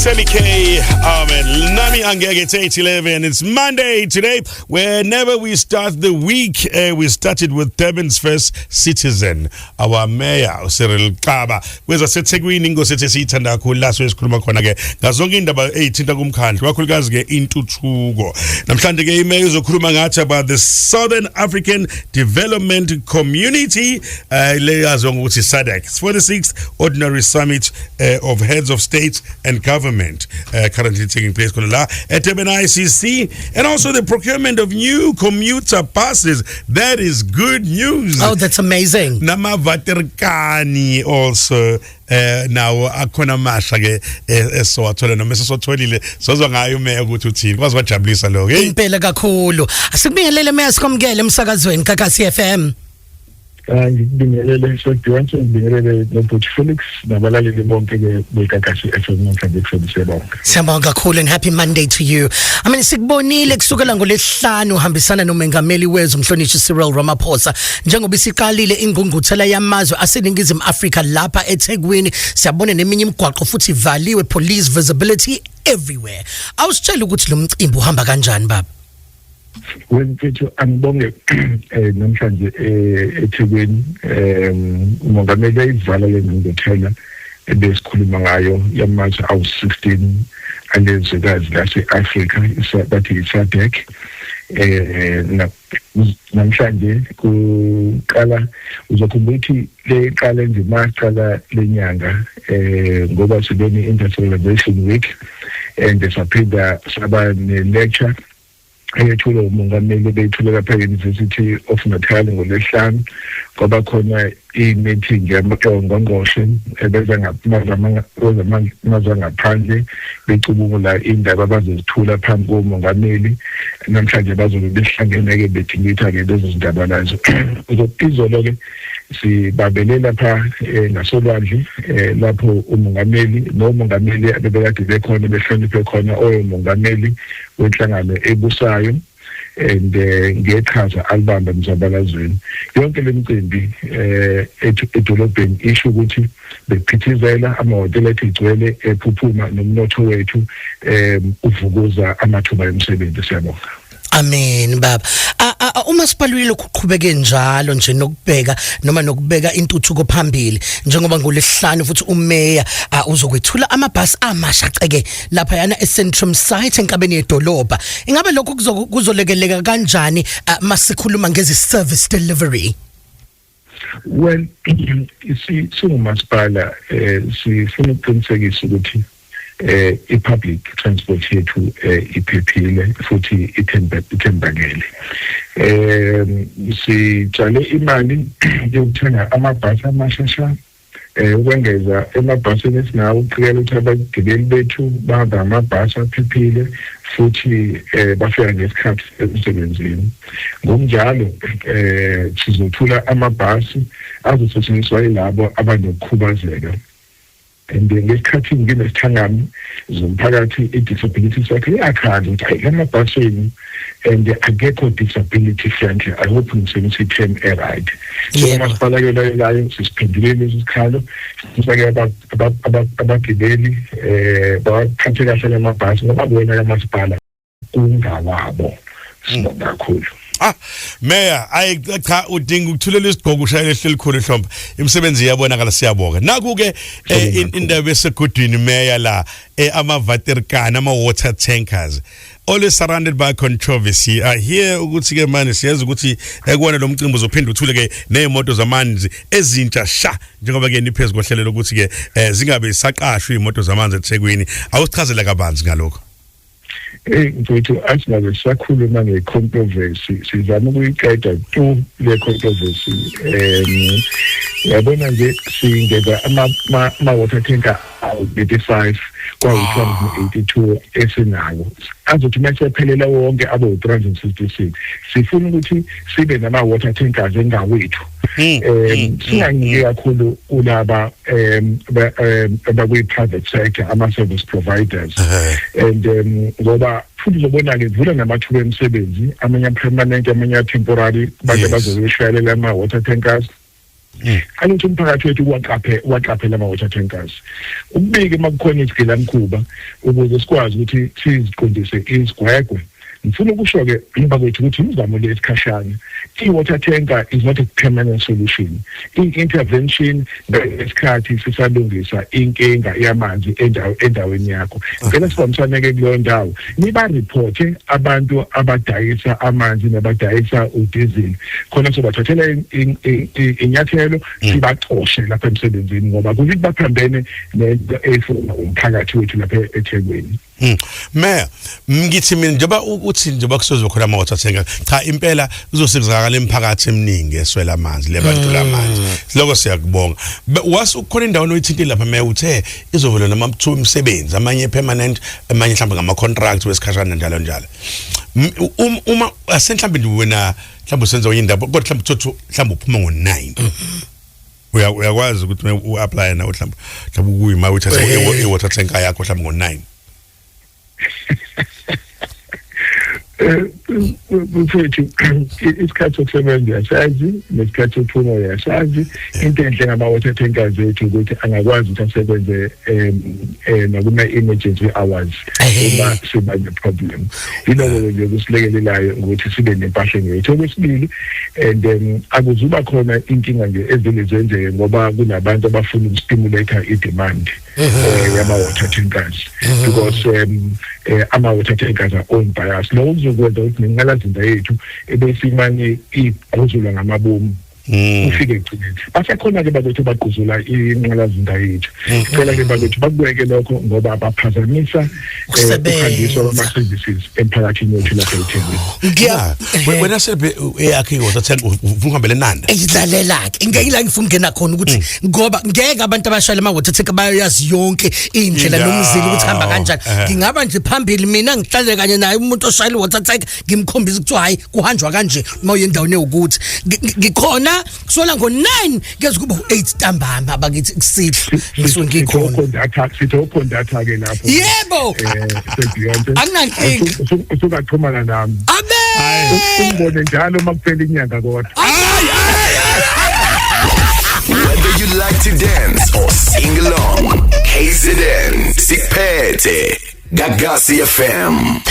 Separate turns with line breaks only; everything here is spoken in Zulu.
Sammy K. Amen. Nami angeke, it's 8:11. It's Monday today. Whenever we start the week, we started with Durban's first citizen, our mayor, Cyril Xaba. KwezaseThekwini ingosethi esiyithanda kakhulu la sikhuluma khona ke ngazonke indaba ezithinta kumkhandlu, kakhulukazi ke intuthuko. Namhlanje ke imayor izokhuluma ngathi about the Southern African Development Community, leyaziwa ngokuthi SADC. It's 46th Ordinary Summit of Heads of State and Government currently taking place khona la at Durban ICC, and also the procurement of new commuter buses. That is good news.
Oh, that's amazing.
Nama-waterkan also nawo akhona amasha ke esowathola noma eseswatholile, sozwa ngayo umeya ukuthi uthini. Kwazi kwajabulisa lokho, hey.
Impela kakhulu. Asikubingelele meya, sikwamukele emsakazweni Gagasi FM.
Ngikubingelele Sodiwanse, ngibingelele noBhuti Felix nabalaleli bonke ke beGagasi FM namhlanje ekuseni, siyabonga.
Siyabonga kakhulu and happy Monday to you. I mean, sikubonile kusukela ngolesihlanu uhambisana nomengameli wezwe umhlonishwa Cyril Ramaphosa njengoba isiqalile ingqungquthela yamazwe aseningizimu Afrika lapha eThekwini. Siyabona neminye imigwaqo futhi ivaliwe, police visibility everywhere. Awusitshela ukuthi lo mcimbi uhamba kanjani, baba?
Well, mfethu, angibonge namhlanje eThekwini umongameli ayivala le ngqungquthela ebesikhuluma ngayo yamazwe awu-16 alezwekazi lase-Afrika, bathi i-SADC. Namhlanje kuqala, uzokhumbula ukuthi le iqala nje maqala lenyanga ngoba sibe ne-Industrialization Week and saphinda saba ne-lecture eyethulwe umongameli beyithule lapha e-University of Natal ngolwesihlanu. Kwaba khona i-meeting yamaqongqongqoshe ebeza ngamazwe angaphandle becubungula indaba abazozithula phambi komongameli. Namhlanje bazobe behlangene-ke bedingida-ke lezo zindaba lazo. Izolo-ke sibabele lapha ngasolwandle lapho umongameli nomongameli abebekade bekhona behloniphe khona oyomongameli wenhlangano ebusayo and ngeqhaza alibamba emzabalazweni. Yonke lemicimbi edolobheni isho ukuthi bekuphithizela, amahhotela ethi igcwele ephuphuma, nomnotho wethu uvukuza amathuba emisebenzi. Siyabonga.
Amen baba. Uma sibalulile ukuqhubeke njalo nje nokubheka noma nokubeka intuthuko phambili, njengoba ngolesihlanu futhi umeya uzokwethula amabhasi amasha ceke lapha yana eCentrum site enkabeni yedolobha. Ingabe lokho kuzolekeleka kanjani masikhuluma ngezi service delivery?
Well, singumasipala sifuna ukuqinisekisa ukuthi i-public transport yethu iphephile futhi ithembakele. Sitshale imali yokuthenga amabhasi amashasha ukwengeza emabhasini esinawo, ukuqikela ukuthi abagibeli bethu bahamba amabhasi aphephile futhi bafika ngesikhathi emsebenzini. Ngokunjalo sizothula amabhasi azosetshenziswa yilabo abanokukhubazeka, and ngesikhathi nginesithangami zomphakathi, i-disability sector iyakhala ukuthi ayi, lamabhasini and akekho disability friendly. I hope ngisebenzisa i-term e-right. So umasipala ke layo sisiphendulile lesi sikhalo, sifake abagibeli baphathe kahle lamabhasi ngoba kuwena kamasipala kungawabo. Sibonga kakhulu.
Ah, Mayor, ayi cha, udinga ukuthulela isigqoko, ushayele elikhulu ihlombe. Imisebenzi iyabonakala, siyabonga. Naku ke indaba esegudwini, Mayor, la ama-waterkan, ama water tankers, always surrounded by controversy. I hear ukuthi ke manje siyazi ukuthi ekuwona lo mcimbi uzophinda uthule ke nezimoto zamanzi ezintsha sha, njengoba ke niphezulu kohlelo lokuthi ke zingabe saqashwa imoto zamanzi eThekwini. Awusichazele kabanzi ngalokho.
Mfowethu, asingabe sisakhuluma nge-controversy, sizama ukuyiqeda tu le controversy. Yabona nje singeza ama-water tanker awu-35 kwawu-282 esinawo, azothi uma sephelela wonke abe u-366. Sifuna ukuthi sibe nama-water tankers engawethu, singanciki kakhulu kulaba abakwi-private sector, ama-service providers, and ngoba futhi uzobona-ke vula namathuba emisebenzi, amanye permanent, amanye temporary, kubantu abazobe beshayelela ama-water tankers. Angithi umphakathi wethu waqaphe waqaphela ama-water tankers, ukubike uma kukhona izigilamkhuba ukuze sikwazi ukuthi siziqondise izigwegwe. Ngifuna ukusho-ke, bakwethu, ukuthi imizamo le esikhashana, i-water tanker is not a permanent solution, i-intervention ngesikhathi sisalungisa inkinga yamanzi endaweni yakho. Ngicela sibambisane-ke kuleyo ndawo, niba-reporte abantu abadayisa amanzi nabadayisa udizili, khona sobathathela inyathelo, sibaxoshe lapha emsebenzini, ngoba kuthi baphambene nento efuna umphakathi wethu lapha eThekwini.
Mayor, ngithi mina njengoba uthi njengoba kusozoba khona ama-water tanker, cha impela kuzosizakala imiphakathi eminingi eswela amanzi, lebantu lamanzi. Lokho siyakubonga. Wase ukhona indawo oyithintile lapha, mayor, uthe izovula namathuba emisebenzi, amanye permanent, amanye mhlawumbe ngama contract wesikhashana, njalo njalo. Uma asenhlambe nje wena mhlawumbe usenza enye indaba, kodwa mhlawumbe uthathu mhlawumbe uphuma ngo9, uyakwazi ukuthi u-apply na mhlawumbe kuyima uthathe i-water tanker yakho mhlawumbe ngo9?
Mfethu, isikhathi sokusebenza uyasazi, nesikhathi sokuphuma uyasazi. Into enhle ngama-water tankers ethu ukuthi angakwazi ukuthi asebenze nakuma-emergency hours uma siba ne-problem. Yiloko-ke nje kusilekelelayo ukuthi sibe nempahla engeyethu. Okwesibili, and akuzuba khona inkinga nje ezile zenzeke ngoba kunabantu abafuna uku-stimulate i-demand yama-water tankers, because ama-water tankers are owned by us. Lokho kuzokwenza ukuthi nenqalazinda yethu ebesimane igquzulwa ngamabomu ufike ekugcineni. Basekhona-ke bakwethu bagquzula inqalazinda yethu. Sicela-ke bakwethu bakubeke lokho ngoba baphazamisa ukuhanjiswa kwama-services emphakathini wethu lapha eThekwini.
Ngiya
Wena sebe eyakhe i-water tank ufuna ukuhambela eNanda.
Idlalela-ke ngeke la ngifuna ukungena khona ukuthi ngoba ngeke abantu abashayela ama-water tank bayazi yonke indlela
Indawo.
nomzila ukuthi hamba kanjani. Ngingaba nje phambili mina, ngihlale kanye naye umuntu oshayela i-water tank, ngimkhombise ukuthi hayi, kuhanjwa kanje uma uye endaweni ewukuthi. Ngikhona kusukela ngo-9 kuze kube u-8 ntambama abakithi kusihlwa, ngisuke ngikhona.
Sithi ukhondatha-ke lapho.
Yebo.
Sebeyonce.
Akunankinga.
Usukaxhumana nami.
Abe.
Umbone njalo uma kuphela inyanga kodwa.
Whether you like to dance or sing along, KZN, Sikpete, Gagasi FM.